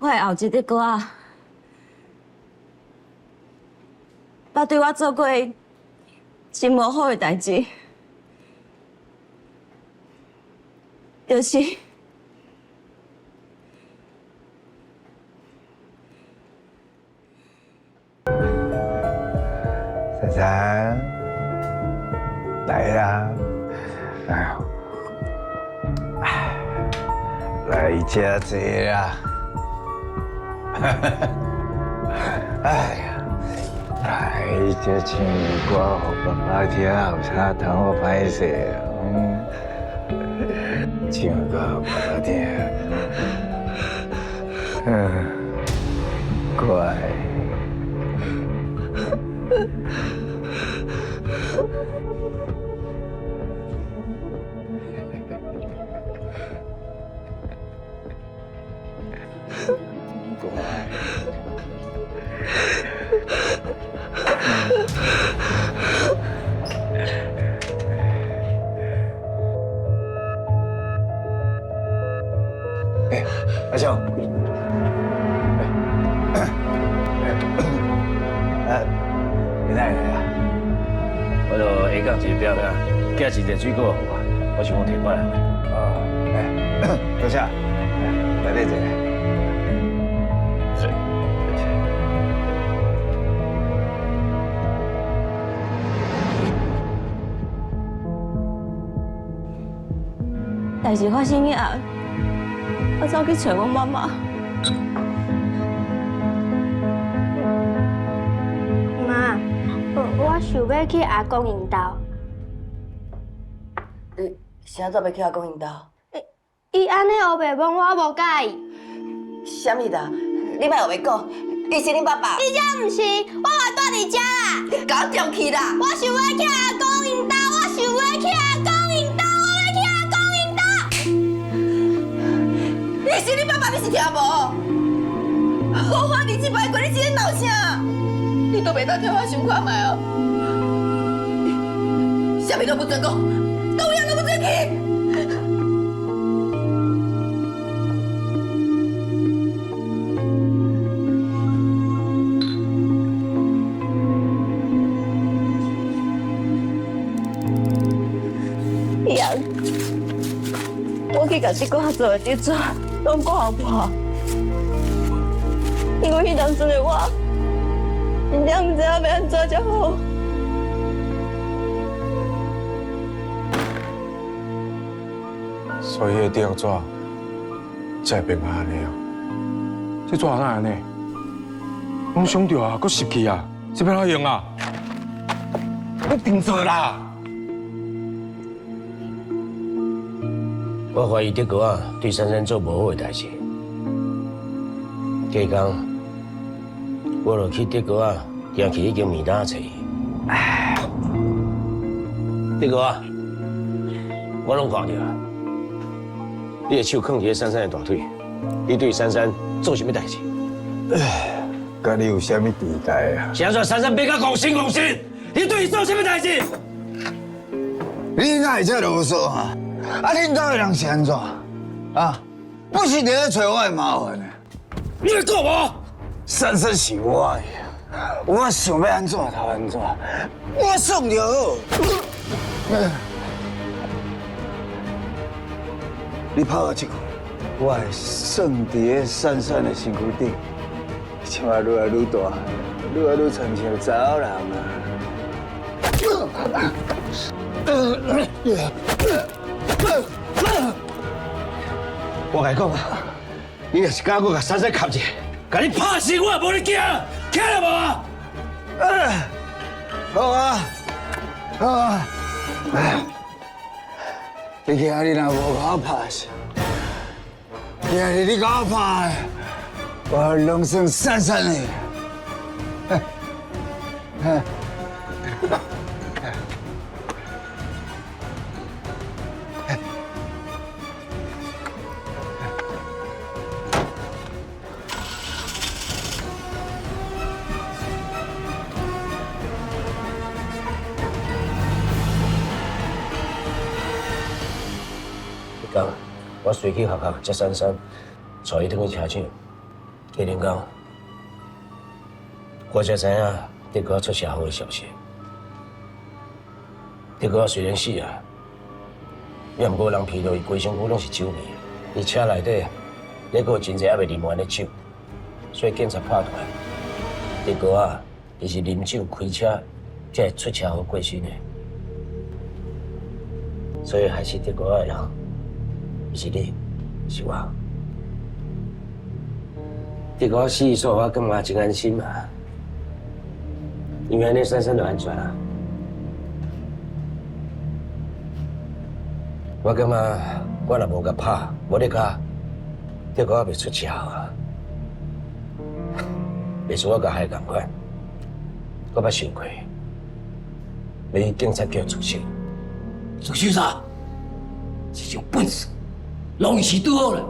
我的後一德哥仔，捌對我做過真無好的代誌，就是。珊珊，來啦！哎呦，來吃這啦！哎呀，來這唱歌予爸爸聽，有啥通好歹勢啊？嗯，唱歌予爸爸聽，嗯，乖。乖。哎，阿雄。你哪會來啊？我就下港一個表兄，寄一個水果予我，我想講提過來。哦，哎，多謝，來底坐。代誌發生以後，我走去揣阮媽媽。媽，我想欲去阿公𪜶兜。你是按怎欲去阿公𪜶兜？伊按呢烏白摸，我無佮意。啥物啦？你莫烏白講，伊是恁爸爸。伊才毋是，我嘛蹛佇遮啦。你共我中去啦！我想欲去阿公𪜶兜，我想欲去阿公𪜶兜，我欲去阿公𪜶兜。伊是恁爸爸，你是聽無？我喊你這擺過，你是咧鬧啥？你都袂當替我想看覓哦！啥物都不准講，佗位都不准去。伊我去共這個做的紙攏掛破，因為彼當陣的我，真正毋知影欲按怎才好。所以彼個地紙才會變成按呢啊！這紙哪會按呢？攏傷著啊，閣濕去啊，這欲按怎用啊？你重做啦！我懷疑德哥仔對珊珊做無好的代誌。隔工，我就去德哥仔行去彼間麵摊揣伊。德哥仔，我攏看著啊，你的手囥佇珊珊的大腿，你對珊珊做啥物代誌？佮你有啥物期待啊？是按怎珊珊變甲戇神戇神？你對伊做啥物代誌？你哪會這囉嗦啊？啊，恁兜的人是按怎？啊，不是佇咧揣我的麻煩的。你咧講無？珊珊是我的，我想欲按怎就按怎，我爽就好。你拍我這句，我會算佇咧珊珊的身軀頂，這擺愈來愈大，愈來愈親像查某人啊！我共你講啊，你若是敢閣共珊珊磕一下，共你拍死我也無咧驚，聽著無啊？好啊，好啊，你今日若無共我拍死，今日你共我拍，我攏算珊珊的。彼工，我隨去學校接珊珊，帶伊轉去車廠。叶林刚，我才知影德哥出车祸的消息。德哥雖然死啊，也毋過人闻著伊規身軀攏是酒味，伊車內底閣有真濟猶未啉完的酒，所以警察判斷，德哥啊，伊是啉酒開車，才會出車禍過身的。所以害死德哥的人，毋是你，是我。德哥死，所以我感覺真安心嘛，因為按呢珊珊就安全啦。我感覺我若無共拍，無咧共，德哥袂出車禍啊。袂輸我共害仝款，我捌想過，欲去警察局自首。自首啥？這種本事，攏是拄好啦。